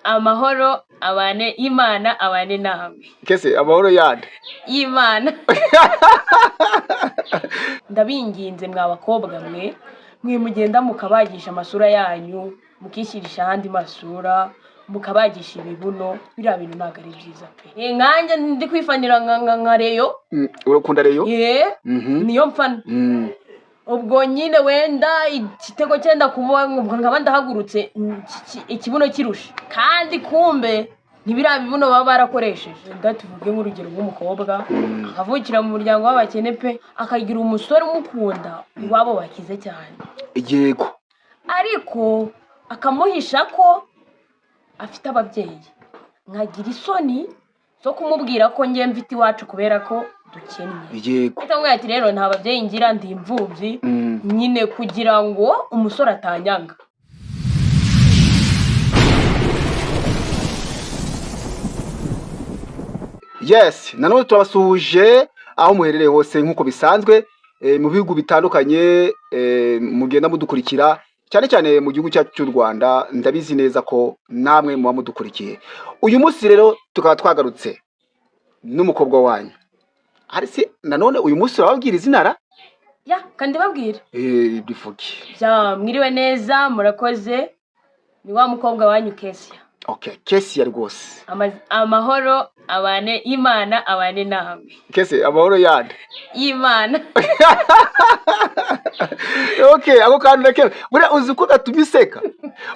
Amahoro abane y'Imana, abane namwe. Kese, amahoro yande? Y'Imana. Ndabinginze mwa bakobwa mwe, mwe mugenda mukabagisha amasura yanyu, mukishyirisha ahandi masura, mukabagisha ibibuno, biriya bintu ntabwo ari byiza pe. Nkanjye ndi kwifanira nka Rayon. Urakunda Rayon? Eh, niyo mfana. Ubwo nyine wenda igitego cyenda kuba, nkaba ndahagurutse, ikibuno kirusha, kandi kumbe ntibiriya bibuno baba barakoresheje. Wenda tuvuge nk'urugero rw'umukobwa akavukira mu muryango w'abakene pe, akagira umusore umukunda iwabo bakize cyane, ariko akamuhisha ko afite ababyeyi, nkagira isoni zo kumubwira ko njye mfite iwacu kubera ko dukennye. Ahita amubwira ati: "Rero nta babyeyi ngira, ndi imfubyi." Nyine kugira ngo umusore atanyanga. Yes, nanone turabasuhuje aho muherereye hose nk'uko bisanzwe, mu bihugu bitandukanye, mugenda mudukurikira, cyane cyane mu gihugu cyacu cy'u Rwanda. Ndabizi neza ko namwe muba mudukurikiye. Uyu munsi rero tukaba twagarutse n'umukobwa wanyu. Hari se nanone uyu munsi urababwira izina ra? Ya, kandi babwira. Bivuge. Bya, mwiriwe neza, murakoze. Ni wa mukobwa wanyu Kesia. Okay, Kesia rwose. Amahoro abane y'Imana, abane namwe. Kese, amahoro yande? Y'Imana. Okay, ako kantu reke. Buriya uzi ko gatumye useka,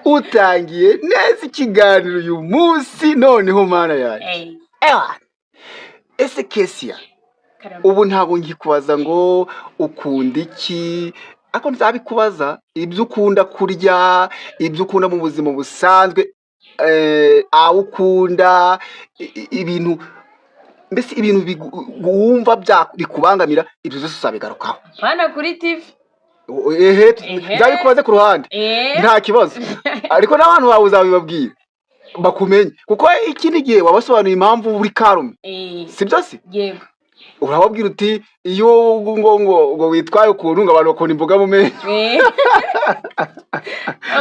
utangiye neza ikiganiro uyu munsi noneho, Mana yanjye! Ewa, ese Kesia, Karame. ubu ntabwo ngikubaza ngo ukunda iki, ariko nzabikubaza ibyo ukunda kurya, ibyo ukunda mu buzima busanzwe, aho ukunda, ibintu mbese, ibintu wumva bikubangamira, ibyo byose uzabigarukaho. Hano kuri TV. Ehe. Ehe. Nzabikubaze ku ruhande. Nta kibazo, ariko n'abantu bawe uzabibabwira bakumenye, kuko ikindi gihe wabasobanuye impamvu uri karume. Si byo se? Yego. Urababwira uti iyo ngo witwaye ukuntu, ngo abantu bakunda imboga mu menyo.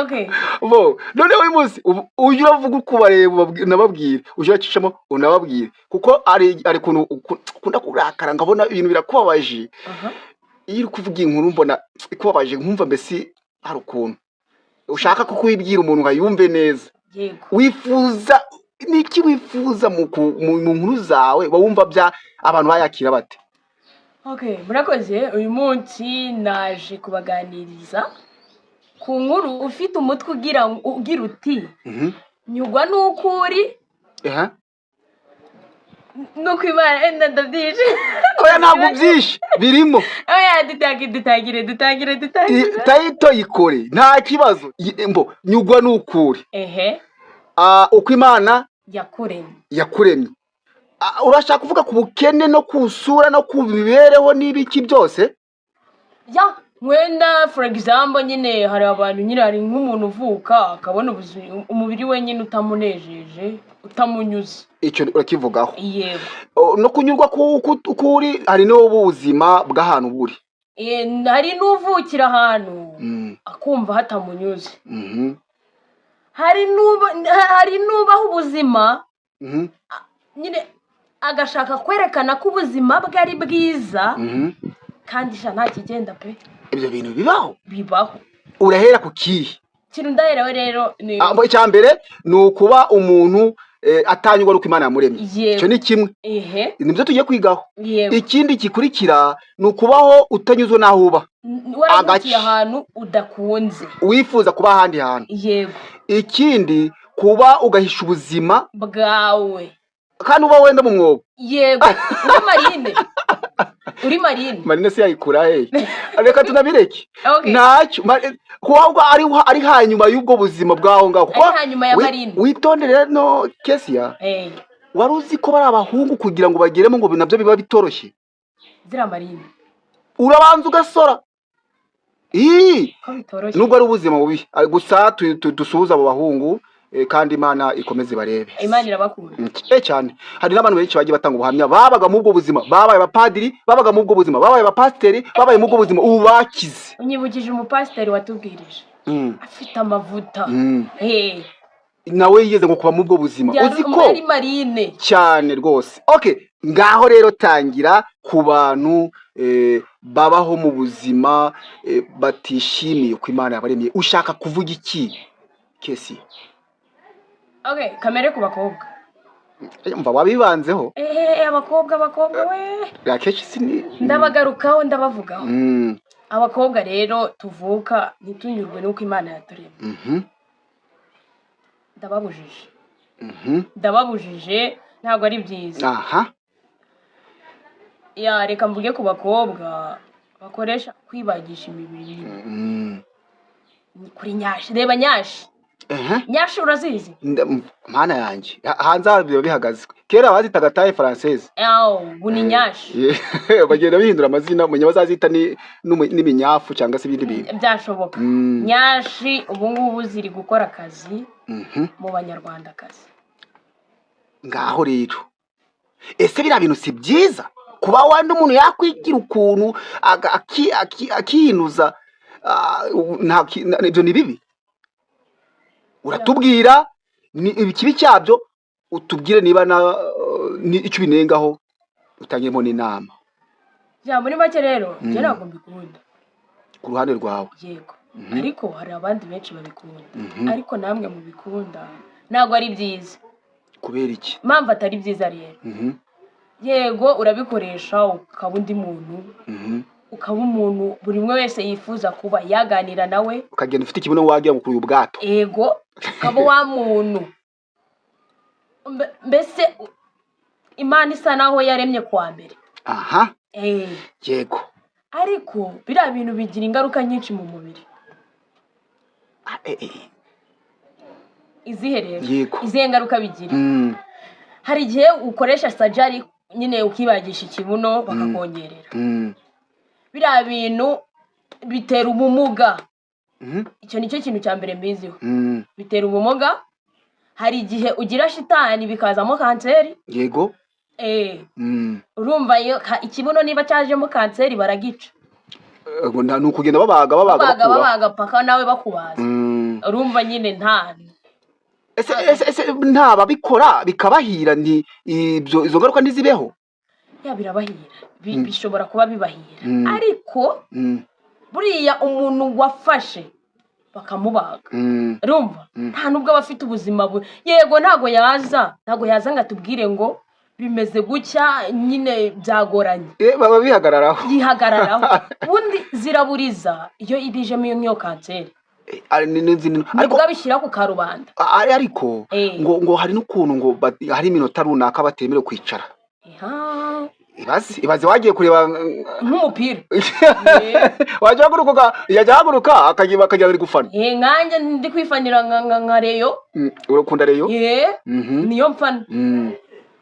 Okay. Bo noneho uyu munsi ujye uravuga uko ubareba, unababwire, ujye uracishamo unababwire, kuko ari ukuntu ukunda kurakara, nkabona ibintu birakubabaje. Iyo uri kuvuga inkuru mbona ikubabaje, nkumva mbese hari ukuntu ushaka kukuyibwira umuntu ngo ayumve neza. Wifuza niki? Wifuza mu nkuru zawe uba wumva bya abantu bayakira bate? Okay, murakoze. Uyu munsi naje kubaganiriza ku nkuru ufite umutwe ugira uti: "Nyugwa n'uko uri nuko Imana enda." Ndabyishe. Oya, ntabwo byinshi birimo. Oya, dutangire, dutangire, dutangire, dutangire. Title yikore, nta kibazo. Mbo nyugwa n'ukuri, uko Imana yakuremye. Yakuremye. Urashaka kuvuga ku bukene no ku sura no ku mibereho n'ibiki byose? Ya, wenda for example nyine hari abantu nyine, hari nk'umuntu uvuka akabona umubiri we nyine utamunejeje, utamunyuze. Icyo urakivugaho? Yego. No kunyurwa kuri hari n'ubuzima bw'ahantu buri. Hari n'uvukira ahantu akumva hatamunyuze. Hari n'ubaho ubuzima nyine agashaka kwerekana ko ubuzima bwe ari bwiza, kandi sha nta kigenda pe. Ibyo bintu bibaho? Bibaho. Urahera ku kihe? Ikintu ndaheraho rero ni Icya mbere ni ukuba umuntu atanyurwa n'uko Imana yamuremye. Icyo ni kimwe. Nibyo tugiye kwigaho. Ikindi gikurikira ni ukubaho utanyuzwe n'aho uba. Waravukiye Agace. ahantu udakunze. Wifuza kuba ahandi hantu. Ikindi, kuba ugahisha ubuzima bwawe kandi uba wenda mu mwobo. Yego, uri marine, uri marine. Marine se yayikura he? Reka tunabireke. Ntacyo. Kuba ari hanyuma y'ubwo buzima bw'aho ngaho, kuko Ari hanyuma ya marine. Witondere no Kesiya. Wari uzi ko bari abahungu kugira ngo bageremo, ngo nabyo biba bitoroshye? Ziriya marine. Urabanza ugasora. Ii! Ko bitoroshye. Nubwo ari ubuzima bubi. Gusa dusuhuze abo bahungu, kandi Imana ikomeze ibarebe. Imana irabakunda. Cyane. Hari n'abantu benshi bagiye batanga ubuhamya, babaga muri ubwo buzima, babaye abapadiri, babaga muri ubwo buzima, babaye abapasiteri, babaye muri ubwo buzima, ubu bakize. Unyibukije umupasiteri watubwirije, afite amavuta. Nawe yigeze ngo kuba mu bwo buzima. Yari Uzi ko yari marine. Cyane rwose. Okay, ngaho rero tangira ku bantu babaho mu buzima batishimiye ko Imana yabaremye. Ushaka kuvuga iki, Kesi? Okay, kamere ku bakobwa. Mva wabibanzeho. Abakobwa, abakobwa we. Akenshi sini Ndabagarukaho, ndabavugaho. Abakobwa rero tuvuka ntitunyurwe n'uko Imana yaturemye. Ndababujije. Ndababujije, ntabwo ari byiza. Ya, reka mvuge ku bakobwa bakoresha kwibagisha imibiri nyine. Ni kuri nyashi, reba nyashi. Nyashi urazizi? Mana yanjye, hanze aha biba bihagaze. Kera bazitaga taille française. Aho ubu ni nyashi. Bagenda bihindura amazina, menya bazazita ni n'iminyafu cyangwa se ibindi bintu. Byashoboka. Nyashi ubu ngubu ziri gukora akazi mu Banyarwandakazi. Ngaho rero, ese biriya bintu si byiza kuba wenda umuntu yakwigira ukuntu akihinuza? Ibyo ni bibi. Uratubwira ni ikibi cyabyo, utubwire niba na ni icyo ubinengaho, utangemo n'inama. Ya, muri make rero, njye ntabwo mbikunda. Ku ruhande rwawe? Yego, ariko hari abandi benshi babikunda. Ariko namwe mubikunda, ntabwo ari byiza. Kubera iki? Impamvu atari byiza rero, yego urabikoresha ukaba undi muntu, ukaba umuntu buri umwe wese yifuza kuba yaganira nawe. Ukagenda ufite ikibuno wagira ngo ukuye ubwato. Ego, ukaba wa muntu. Mbese Imana isa naho yaremye kuwa mbere. Ariko biriya bintu bigira ingaruka nyinshi mu mubiri. Izihe rero? Izihe ngaruka bigira? Hari igihe ukoresha surgery nyine, ukibagisha ikibuno bakakongerera. Biriya bintu bitera ubumuga. Icyo nicyo kintu cya mbere mbiziho. Bitera ubumuga. Hari igihe ugira shitani bikazamo kanseri. Urumva iyo ikibuno niba cyajemo kanseri baragica. Ngo ni ukugenda babaga, babaga, babaga, bakuraho. Babaga paka nawe bakubaza. Urumva nyine nta Ese nta babikora bikabahira, ni ibyo, izo ngaruka ntizibeho? Ya, birabahira. Bishobora kuba bibahira, ariko buriya umuntu wafashe bakamubaga, urumva, nta nubwo aba afite ubuzima yego, ntago yaza ngo atubwire ngo bimeze gutya nyine, byagoranye. Baba bihagararaho. Yihagararaho. Ubundi ziraburiza iyo ibijemo iyo nk'iyo kanseri. Ariko Nibwo abishyira ku karubanda. Ariko ngo hari n'ukuntu ngo hari iminota runaka batemerewe kwicara. Ibaze wagiye kureba nk'umupira. Wajya ahaguruka, yajya ahaguruka akagira bari gufana. Nkanjye ndi kwifanira nka Rayon. Urakunda Rayon? Niyo mfana.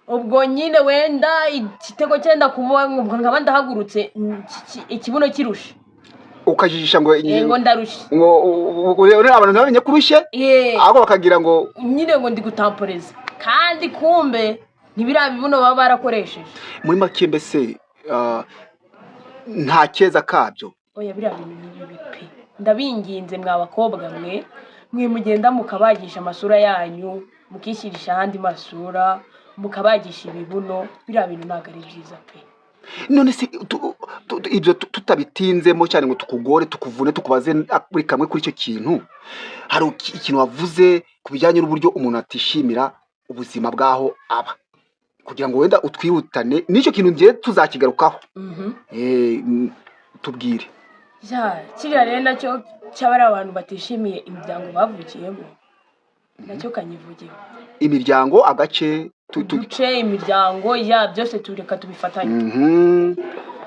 Ubwo nyine wenda igitego cyenda kuba, ubwo nkaba ndahagurutse, ikibuno kirushe. Ukajijisha ngo Ngo ndarushe. Ngo abantu ntibamenye ko urushye, ahubwo bakagira ngo Nyine ngo ndi gutamporeza, kandi kumbe ntibiriya bibuno baba barakoresheje. Muri make mbese, nta keza kabyo. Oya, biriya bintu ni bibi pe. Ndabinginze mwa bakobwa mwe, mwe mugenda mukabagisha amasura yanyu, mukishyirisha ahandi masura, mukabagisha ibibuno, biriya bintu ntabwo ari byiza pe. None se ibyo tutabitinzemo cyane ngo tukugore, tukuvune, tukubaze buri kamwe kuri icyo kintu, hari ikintu wavuze ku bijyanye n'uburyo umuntu atishimira ubuzima bw'aho aba, kugira ngo wenda utwihutane n'icyo kintu ngiye tuzakigarukaho. Tubwire. Ya, kiriya rero nacyo cyaba ari abantu batishimiye imiryango bavukiyemo, nacyo kanyivugeho. Imiryango, agace Uduce, imiryango ya byose, tureka tubifatanye.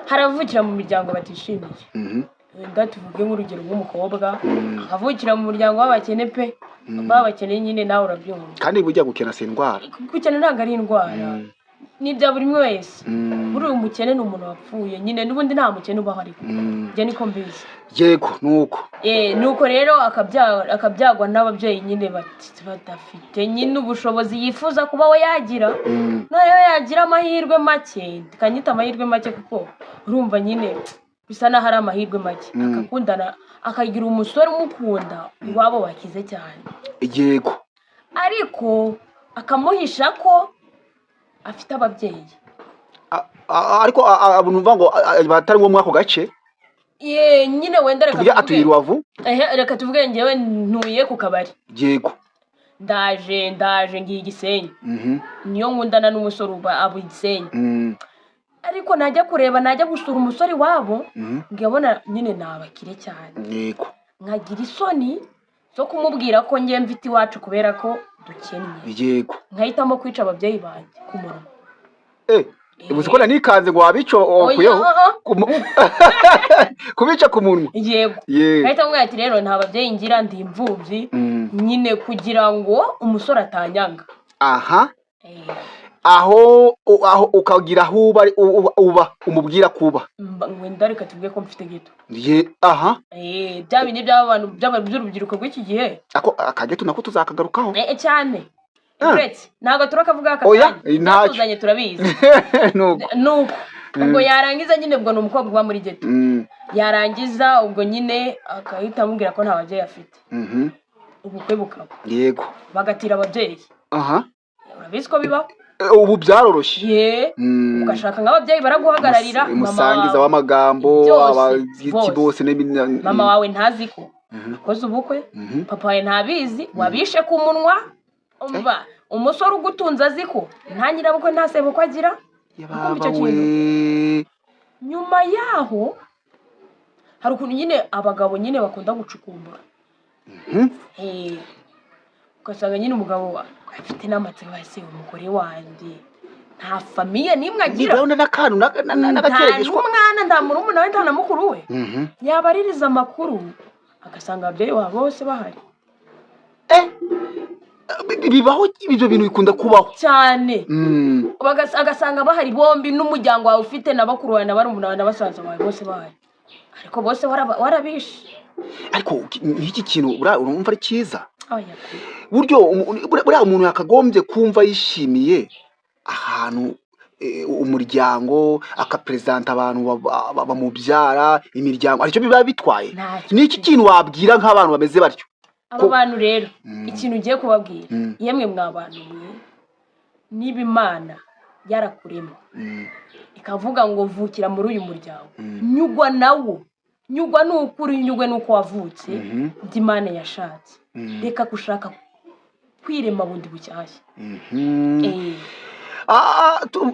Haravukira mu miryango batishimiye. Wenda tuvuge nk'urugero nk'umukobwa akavukira mu muryango w'abakene pe, b'abakene nyine, nawe urabyumva. Kandi burya gukena si indwara. Gukena ntabwo ari indwara, ni ibya buri umwe wese. Buriya umukene ni umuntu wapfuye nyine, n'ubundi nta mukene ubaho, ariko njye niko mbizi. Yego, nuko. Nuko rero akabyagwa n'ababyeyi nyine badafite nyine ubushobozi yifuza kuba we yagira. Noneho yagira amahirwe make, tukanyita amahirwe make kuko urumva nyine bisa n'aho ari amahirwe make, akakundana, akagira umusore umukunda iwabo bakize cyane. Ariko akamuhisha ko afite ababyeyi. Ariko numva ngo batari bo muri ako gace. Ye, nyine wenda reka Tuvuge atuye i tuvuge Rubavu. Ehe, reka tuvuge njyewe ntuye ku kabari. Ndaje ngiye i Gisenyi. Niyo nkundana n'umusore uba aba i Gisenyi. Ariko najya kureba, najya gusura umusore iwabo, nkabona nyine ni abakire cyane. Nkagira isoni zo kumubwira ko njye mfite iwacu kubera ko dukennye. Nkahitamo kwica ababyeyi banjye ku munwa. Uzi ko nanikanze ngo wabica wakuyeho. Oya, ah. Kubica ku munwa. Yego. Nkahita mubwira ati: "Rero nta babyeyi ngira, ndi imfubyi." Nyine kugira ngo umusore atanyanga. Aho ukagira aho uba, uba umubwira kuba. Wenda reka tuvuge ko mfite ghetto. Ye, aha. Bya bindi by'abantu by'urubyiruko rw'iki gihe. Ako akageto nako tuzakagarukaho. Cyane. Uretse ntabwo turakavuga aka Oya, kanya. ntacyo. Byatuzanye turabizi. Nuko. Nuko ubwo yarangiza nyine, ubwo ni umukobwa uba muri ghetto. Yarangiza ubwo nyine akahita amubwira ko nta babyeyi afite. Ubukwe bukaba. Bagatira ababyeyi. Urabizi ko bibaho. Ubu byaroroshye. Ye. Ugashaka nk'ababyeyi baraguhagararira, mama Umusangiza wawe w'amagambo. Byose, Abagiti bose. bose Mama wawe ntazi ko akoze ubukwe. Papa wawe ntabizi, wabishe ku munwa. Umva, umusore ugutunze azi ko nta nyirabukwe, nta sebukwe agira. Yababa Icyo kintu. we. Nyuma yaho hari ukuntu nyine abagabo nyine bakunda gucukumbura. Ugasanga nyine umugabo afite n'amatsiko: ese umugore wanjye nta famille n'imwe agira? Nibura n'akantu Nta n'agakeregeshwa. n'umwana, nta murumuna we, nta na mukuru we. Yabaririza amakuru agasanga ababyeyi babo bose bahari. Bibaho, ibyo bintu bikunda kubaho. Cyane. Agasanga bahari bombi, n'umuryango wawe ufite na bakuru bawe na barumuna bawe na basaza bawe bose bahari, ariko bose warabishe. Ariko nk'iki kintu buriya urumva ari cyiza? Oya pe. Buryo buriya umuntu yakagombye kumva yishimiye ahantu umuryango, akaperezanta abantu bamubyara, imiryango, aricyo biba bitwaye. Ntacyo. Ni iki kintu wabwira nk'abantu bameze batyo? Abo bantu rero, ikintu ugiye kubabwira, yemwe mwa bantu mwe, niba Imana yarakuremye ikavuga ngo vukira muri uyu muryango, nyugwa nawo, nyugwa n'ukuri, nyugwe n'uko wavutse, ibyo Imana yashatse. Reka gushaka kwirema bundi bushyashya.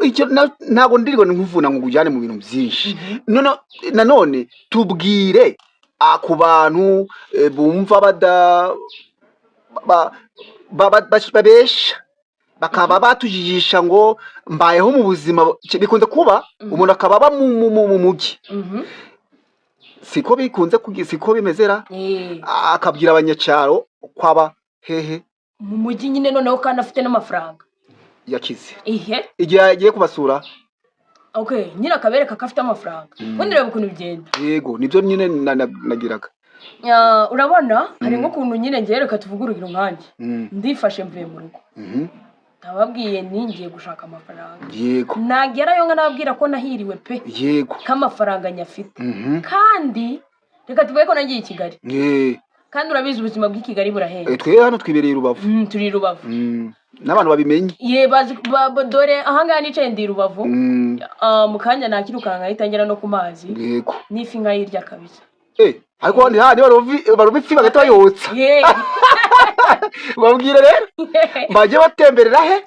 Icyo ntabwo ndirirwa nkuvuna ngo ujyane mu bintu byinshi. None nanone tubwire ku bantu bumva bada babesha, bakaba batujijisha ngo mbayeho mu buzima, bikunze kuba umuntu akaba aba mu mujyi, siko bikunze siko bimezera? Akabwira abanyacyaro ko aba hehe? Mu mujyi nyine, noneho kandi afite n'amafaranga. Yakize. Ihe. Igihe agiye kubasura. Okay, nyine akabereka ko afite amafaranga. Ubundi reba ukuntu bigenda. Yego, nibyo nyine nagiraga. Urabona hari nk'ukuntu nyine ngewe, reka tuvuge urugero nkanjye, ndifashe mvuye mu rugo, ndababwiye ningiye gushaka amafaranga. Nagerayo nkanababwira ko nahiriwe pe, ko amafaranga nyafite. Kandi reka tuvuge ko nagiye i Kigali. Kandi urabizi ubuzima bw'i Kigali burahenda. Twe hano twibereye i Rubavu. Turi i Rubavu. N'abantu babimenye. Ye, bazi dore ahangaha nicaye, ndi i Rubavu. Mu kanya nakirukanka nkahita ngera no ku mazi. N'ifi nkayirya kabisa. Ariko handi handi baroba ifi bagahita bayotsa. Ye. Babwire rero bajye batemberera he?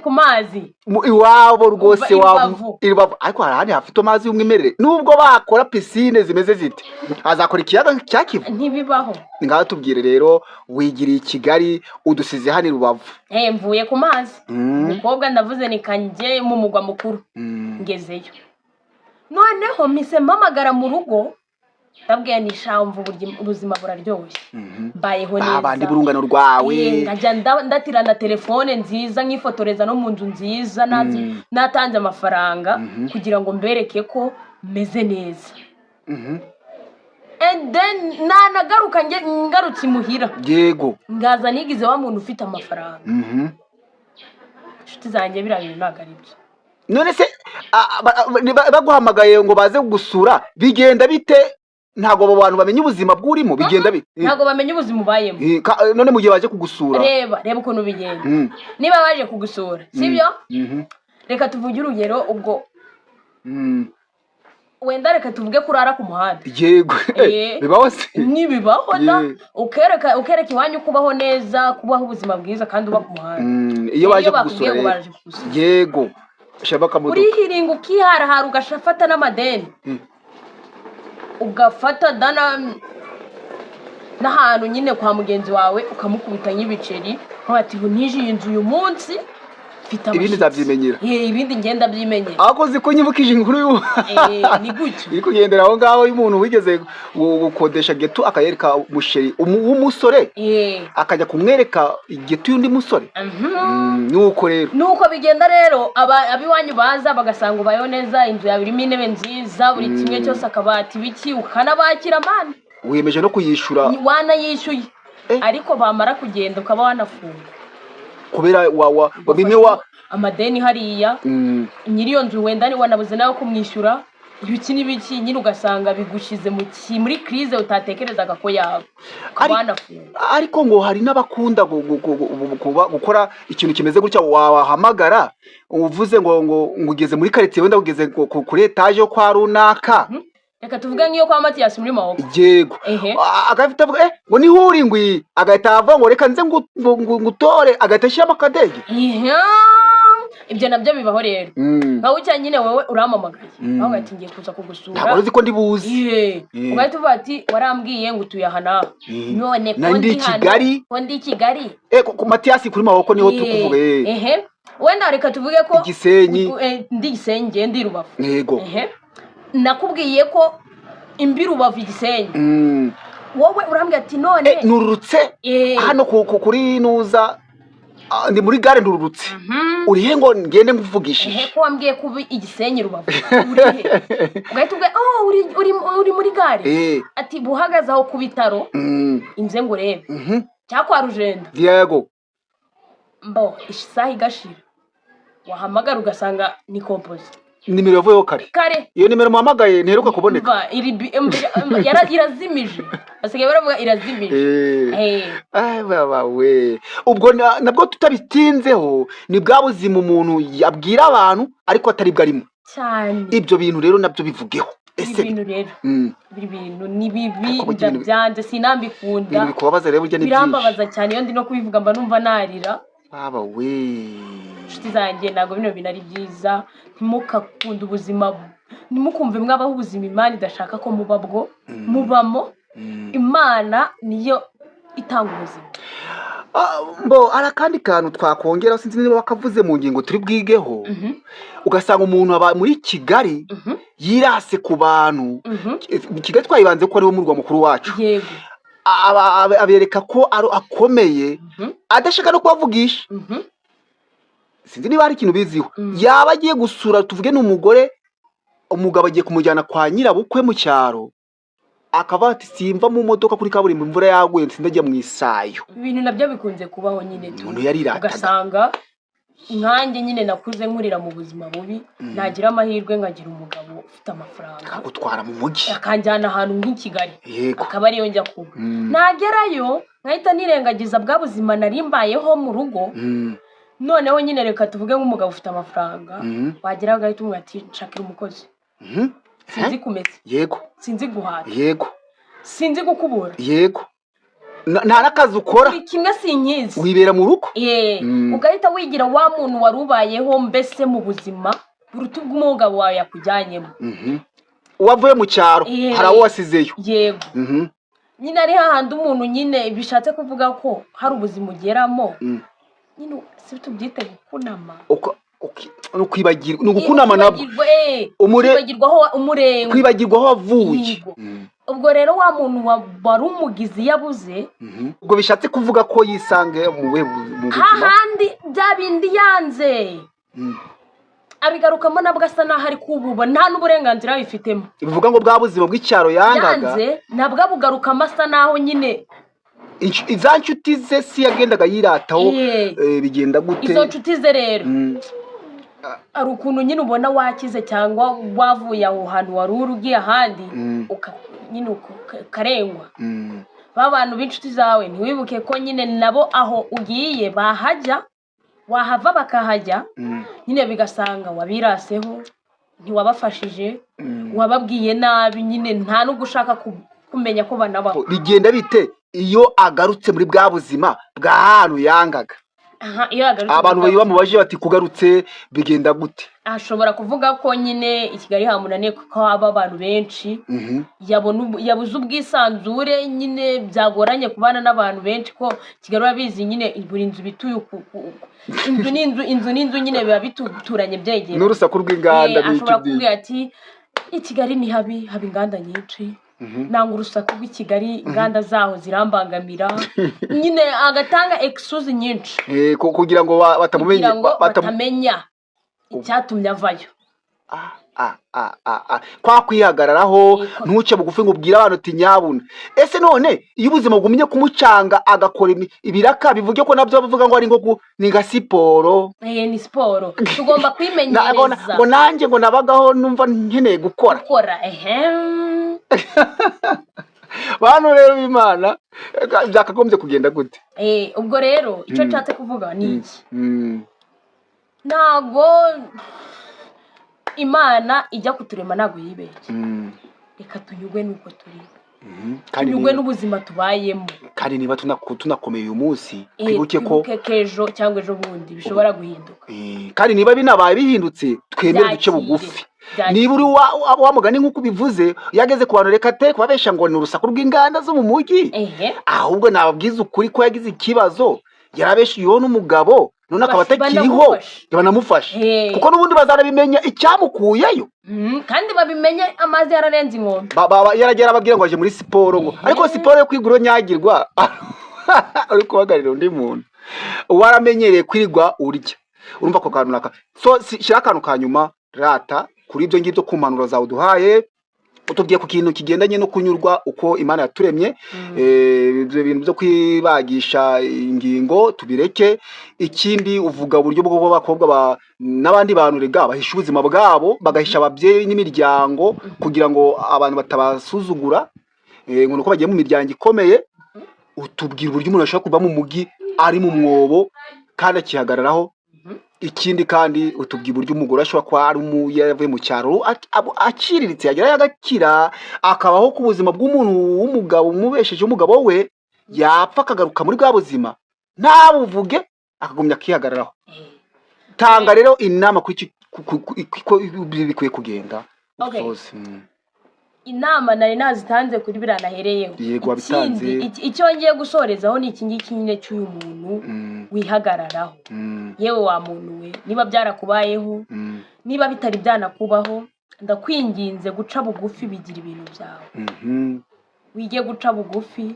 Ku mazi. Iwabo rwose. I Wabo. Rubavu. I Rubavu. Ariko hari ahandi hafite amazi y'umwimerere, nubwo bakora pisine zimeze zite, hazakora ikiyaga cya Kivu? Ntibibaho. Ngaho tubwire rero, wigiriye i Kigali, udusize hano i Rubavu. Mvuye ku mazi. Umukobwa ndavuze ni kanjye mu mugwa mukuru. Ngezeyo noneho mpise mpamagara mu rugo, ndabwiye ni shamvu ubuzima buraryoshye, mbayeho neza. Babandi b'urungano rwawe. Nkajya ndatira na telefone nziza, nkifotoreza no mu nzu nziza, natanze amafaranga kugira ngo mbereke ko meze neza. And then nanagaruka ngarutse imuhira, ngaza nigize wa muntu ufite amafaranga. Inshuti zanjye, biriya bintu ntabwo ari byo. None se baguhamagaye ngo baze gusura, bigenda bite? Ntabwo abo bantu bamenya ubuzima bw'urimo, bigenda bi Ntabwo bamenya ubuzima ubayemo. None mu gihe baje kugusura? Reba, reba ukuntu bigenda. Niba baje kugusura, sibyo? Reka tuvuge urugero ubwo, wenda reka tuvuge ko urara ku muhanda. Yego. Bibaho se? Ntibibaho da. Ukereka iwanyu kubaho neza, kubaho ubuzima bwiza, kandi uba ku muhanda. Iyo baje bakubwiye kugusura ngo rero. Baje kugusura, Yego, shyiramo akamodoka. urihiringa, ukiharahara, ugafata n'amadeni, ugafata dana n'ahantu nyine kwa mugenzi wawe, ukamukubita nk'ibiceri, ati ngo nije iyi nzu uyu munsi mfite Ibindi abashyitsi." nzabyimenyera. Ibindi ngenda byimenyera. Ahubwo uzi ko nyibukije inkuru Ni gutyo. iri kugendera aho ngaho y'umuntu wigeze gukodesha ghetto, akayereka umuchéri w'umusore, akajya kumwereka ighetto y'undi musore. Nuko rero. Nuko bigenda rero, ab'iwanyu baza bagasanga ubayeho neza, inzu yawe irimo intebe nziza, buri kimwe cyose, akabati, biki, ukanabakira mani. Wiyemeje no kuyishyura. Wanayishyuye. Ariko bamara kugenda ukaba wanafunga. Kubera wa bimwe wa Amadeni hariya, nyiri iyo nzu wenda ni wanabuze nawe kumwishyura, ibiki n'ibiki nyine, ugasanga bigushyize muri crise utatekerezaga ko yaba, ukaba wanafunga. Ariko ngo hari n'abakunda gukora ikintu kimeze gutya. Wabahamagara uvuze ngo ugeze muri karitsiye, wenda ugeze kuri etaje yo kwa runaka. Reka tuvuge nk'iyo kwa Matiyasi muri Maboko. Yego. Agahita avuga ngo niho uri, ngwi agahita avuga ngo reka nze ngutore, agahita ashyiramo akadege. Ibyo nabyo bibaho rero. Nka gutya nyine wowe urampamagaye, aho ati ngiye kuza kugusura. Ntabwo uzi ko ndi buzi. Ugahita uvuga ati warambwiye ngo utuye aha n'aha, none ko Nari ndi ndi i hano, Kigali. ko ndi i Kigali. Ku Matiyasi kuri Maboko niho turi kuvuga. Ehe, wenda reka tuvuge ko Igisenyi. Ndi Gisenyi, ngiye ndi Rubavu. Yego. Ehe, nakubwiye ko imbi Rubavu Igisenyi. Wowe urambwira ati none Nururutse hano kuri nuza, ndi muri gare ndururutse. Urihe ngo ngende nguvugishije? Ehe, ko wambwiye ko uba Igisenyi Rubavu, urihe? Ugahita ubwira oh uri muri gare. Ati buhagaze aho ku bitaro, inze ngo urebe cyangwa kwa Rujenda. Yego. Mbo isaha igashira, wahamagara ugasanga ni composé. Nimero yavuyeho kare. Kare. Iyo nimero muhamagaye ntiheruka kuboneka. Mva, irazimije, basigaye baravuga irazimije. Ay, baba we, ubwo nabwo tutabitinzeho, ni bwa buzima umuntu yabwira abantu ariko atari bwo arimo. Cyane. Ibyo bintu rero nabyo bivugeho Ibi ese. bintu rero, ibi bintu ni bibi. Ariko burya Ndabyanze, sinambikunda. Ibintu bikubabaza rero burya ni byinshi. Birambabaza cyane, iyo ndi no kubivuga mba numva narira. Baba we. Inshuti zanjye, ntabwo bino bintu ari byiza. Ntimukakunde ubuzima, ntimukumve mwabaho ubuzima Imana idashaka ko muba bwo mubamo. Imana niyo itanga ubuzima. Mbo hari akandi kantu twakongera, sinzi niba wakavuze mu ngingo turi bwigeho. Ugasanga umuntu aba muri Kigali, yirase ku bantu. Kigali twayibanze ko ariwo murwa mukuru wacu. Yego. Abereka ko ari akomeye, adashaka no kubavugisha. Sinzi niba hari ikintu biziho. Yaba agiye gusura, tuvuge ni umugore, umugabo agiye kumujyana kwa nyirabukwe mu cyaro, akaba ati simva mu modoka kuri kaburimbo, imvura yaguye, sindajya mu isayo. Ibintu nabyo bikunze kubaho nyine tu. Umuntu yarirataga. Ugasanga nkanjye nyine nakuze nkurira mu buzima bubi, nagira amahirwe nkagira umugabo ufite amafaranga, akagutwara mu mujyi, akanjyana ahantu nk'i Kigali, akaba ariyo njya kuba. Nagerayo nkahita nirengagiza bwa buzima nari mbayeho mu rugo. Noneho nyine reka tuvuge nk'umugabo ufite amafaranga, wagera agahita umubwira ati nshakira umukozi, sinzi kumesa, sinzi guhata, sinzi gukubura, Yego, nta n'akazi ukora. Buri kimwe sinkizi. Wibera mu rugo. Ugahita wigira wa muntu wari ubayeho mbese mu buzima buruta ubw'umugabo wawe yakujyanyemo. Wavuye mu cyaro, hari abo wasizeyo. Yego. Nyine ari hahandi umuntu nyine bishatse kuvuga ko hari ubuzima ugeramo, nyine si tubyite gukunama? Ni ukwibagirwa, ni ugukunama nabwo. Kwibagirwa, kwibagirwa aho umurengwe. Kwibagirwa aho wavuye. Yego. Ubwo rero wa muntu wari umugizi yabuze. Ubwo bishatse kuvuga ko yisange mu buhe mu buzima? Hahandi bya bindi yanze, abigarukamo nabwo asa n'aho ari kububa, nta n'uburenganzira abifitemo. Bivuga ngo bwa buzima bw'icyaro yangaga, Yanze, nabwo abugarukamo asa n'aho nyine za nshuti ze si yagendaga yirataho. Bigenda gute? Izo nshuti ze rero, hari ukuntu nyine ubona wakize cyangwa wavuye aho hantu wari uri ugiye ahandi, Nyine uko karengwa. Ba bantu b'inshuti zawe, ntiwibuke ko nyine nabo aho ugiye bahajya, wahava bakahajya. Nyine bigasanga wabiraseho, ntiwabafashije, wababwiye nabi, nyine nta n'ubwo ushaka kumenya ko banabaho. Bigenda bite iyo agarutse muri bwa buzima bwa hantu yangaga? Aha, iyo yagarutse abantu muri bwa bamubajije bati: "Kugarutse bigenda gute?" Ashobora kuvuga ko nyine i Kigali hamunaniye kuko haba abantu benshi, yabuze ubwisanzure, nyine byagoranye kubana n'abantu benshi, ko Kigali urabizi nyine, buri nzu bituye inzu n'inzu, inzu n'inzu, nyine biba bituranye, byegeranye. N'urusaku rw'inganda Eh, n'iki ashobora byinshi. kukubwira ati: "I Kigali ni habi, haba inganda nyinshi, nanga urusaku rw'i Kigali, inganda zaho zirambangamira." Nyine agatanga excuse nyinshi. Eh, kugira ngo batamumenye. Kugira ngo batamenya icyatumye avayo. Ah, ah, ah, ah, ah. Kwa kwihagararaho. Yego. Ntuce bugufi ngo ubwire abantu uti: "Nyabuna." Ese none iyo ubuzima bugumye kumucanga, agakora ibiraka, bivuge ko nabyo bavuga ngo ari nko ni nka siporo? Eh, ni siporo, tugomba kwimenyereza. Ngo nanjye ngo nabagaho numva nkeneye gukora. Gukora, ehe. Bantu rero b'Imana, byakagombye kugenda gute? Eh, ubwo rero icyo nshatse kuvuga ni iki: ntago Imana ijya kuturema, ntabwo yibeshye. Reka tunyugwe n'uko turi, Kandi tunyugwe niba, n'ubuzima tubayemo. Kandi niba tunakomeye uyu munsi, Eh, twibuke ko twibuke ko ejo cyangwa ejo bundi bishobora guhinduka. Eh, kandi niba binabaye bihindutse, twemere duce Byakire. bugufi. Byakire. Niba uri wa mugani nk'uko ubivuze, yageze ku bantu, reka te kubabesha ngo ni urusaku rw'inganda zo mu mujyi, ahubwo nababwiza ukuri ko yagize ikibazo, yarabeshiyeho n'umugabo, none akaba atakiriho. Banamufashe. Banamufashe, Eh. kuko n'ubundi bazanabimenya icyamukuyeyo. Kandi babimenye amazi yararenze inkombe. Yaragiye arababwira ngo aje muri siporo, ngo ariko siporo yo kwigura nyagirwa uri kubagarira undi muntu waramenyereye kwirwa urya, urumva ako kantu naka. So shyira akantu ka nyuma rata kuri ibyo ngibyo, ku mpanuro zawe uduhaye, utubwiye ku kintu kigendanye no kunyurwa uko Imana yaturemye. Ibyo bintu byo kwibagisha ingingo tubireke. Ikindi, uvuga uburyo bw'abakobwa n'abandi bantu rega bahisha ubuzima bwabo, bagahisha ababyeyi n'imiryango kugira ngo abantu batabasuzugura, ngo nuko bagiye mu miryango ikomeye. Utubwira uburyo umuntu ashobora kuva mu mugi ari mu mwobo kandi akihagararaho. Ikindi kandi, utubwira uburyo umugore ashobora kuba ari yaravuye mu cyaro aciriritse, yagerayo agakira, akabaho ku buzima bw'umuntu w'umugabo umubesheje, umugabo we yapfa akagaruka muri bwa buzima ntabuvuge, akagumya akihagararaho. Tanga rero inama kuri iki ko ibi bikwiye kugenda. Okay. Usoze. Inama nari nazitanze kuri biriya nahereyeho. Yego, wabitanze. Ikindi, icyo ngiye gusorezaho ni iki ngiki nyine cy'uyu muntu wihagararaho. Yewe wa muntu we, niba byarakubayeho, niba bitari byanakubaho, ndakwinginze, guca bugufi bigira ibintu byawe. Wige guca bugufi,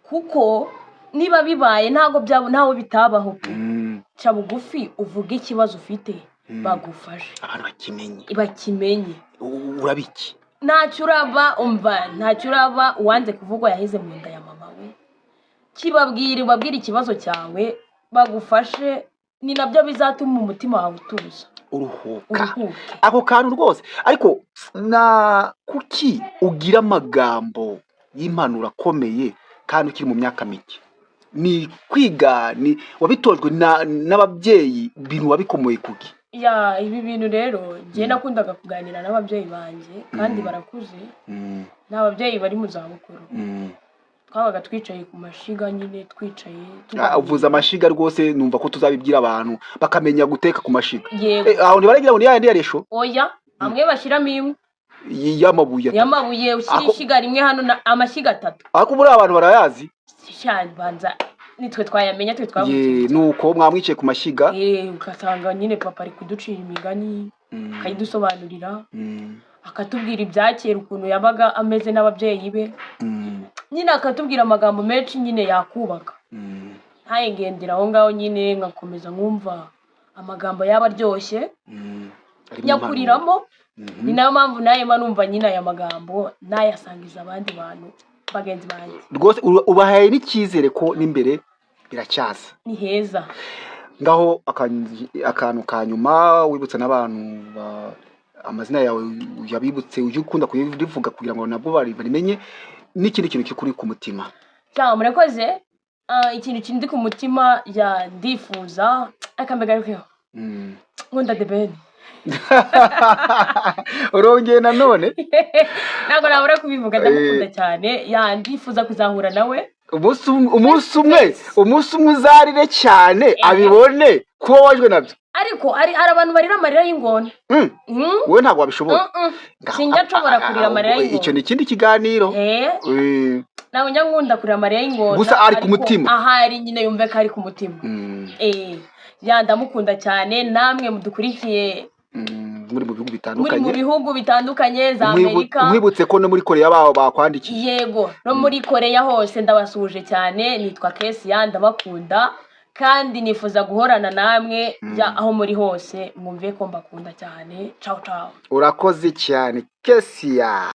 kuko niba bibaye ntabwo byaba ntawe bitabaho pe. Ca bugufi, uvuge ikibazo ufite, bagufashe. Abantu bakimenye. Bakimenye. Urabiki. Ntacyo uraba, umva, ntacyo uraba. Uwanze kuvugwa yaheze mu nda ya mama we. Kibabwire, ubabwire ikibazo cyawe, bagufashe. Ni nabyo bizatuma umutima wawe utuza. Uruhuka. Uruhuke. Ako kantu rwose. Ariko na kuki ugira amagambo y'impanuro akomeye kandi ukiri mu myaka mike? Ni kwiga, ni wabitojwe n'ababyeyi, ibintu wabikomoye kuki? Ya, ibi bintu rero njye nakundaga kuganira n'ababyeyi banjye, kandi barakuze, ni ababyeyi bari mu zabukuru. Twabaga twicaye ku mashiga nyine, twicaye Ah, tuganira. uvuze amashiga rwose, numva ko tuzabibwira abantu bakamenya guteka ku mashiga. Yego. Eh, aho ntibaragira ngo ni yayandi ya resho? Oya, amwe bashyiramo inkwi. Y'amabuye atatu. Y'amabuye, ushyira ishyiga rimwe hano na amashyiga atatu. Ariko buriya abantu barayazi. Cyane, banza nitwe twayamenya, twe twavukiye. Ye, nuko mwamwicaye ku mashyiga. Eh, ugasanga nyine papa ari kuducira imigani, akayidusobanurira, akatubwira ibya kera, ukuntu yabaga ameze n'ababyeyi be. Nyine akatubwira amagambo menshi nyine yakubaka. Ntayengendera aho ngaho nyine, nkakomeza nkumva amagambo yaba aryoshye, Arimo nyakuriramo. impanuro. Ni nayo mpamvu nawe mba numva nyine aya magambo nayasangiza abandi bantu bagenzi banjye. Rwose ubahaye n'icyizere ko n'imbere biracyaza. Ni heza. Ngaho akantu ka nyuma wibutsa n'abantu Amazina yawe yabibutse, ujye ukunda kurivuga kugira ngo nabwo barimenye, n'ikindi kintu kikuri ku mutima. Cyangwa murakoze. Ikintu kindi ku mutima ya ndifuza akambegarukeho, nkunda The Ben. Urongeye nanone? Ntabwo nabura kubivuga, ndamukunda cyane. Ya, ndifuza kuzahura nawe. Umunsi umwe uzarire cyane abibone kuba wajwe nabyo. Ariko hari abantu barira amarira y'ingona. Wowe ntabwo wabishobora. Sinjya nshobora kurira amarira Icyo y'ingona. ni ikindi kiganiro. Ntabwo njya nkunda kurira amarira y'ingona. Gusa ari ku Ariko mutima. Ahari nyine yumve ko ari ku mutima. Ya, ndamukunda cyane. Namwe mudukurikiye Muri mu bihugu muri mu bitandukanye, bihugu bitandukanye za Amerika. Nkwibutse ko no muri Koreya baho bakwandikiye. Yego, no muri Koreya hose ndabasuhuje cyane. Nitwa Kesia, ndabakunda kandi nifuza guhorana namwe. Ya, aho muri hose mwumve ko mbakunda cyane. Ciao ciao. Urakoze cyane, Kesia.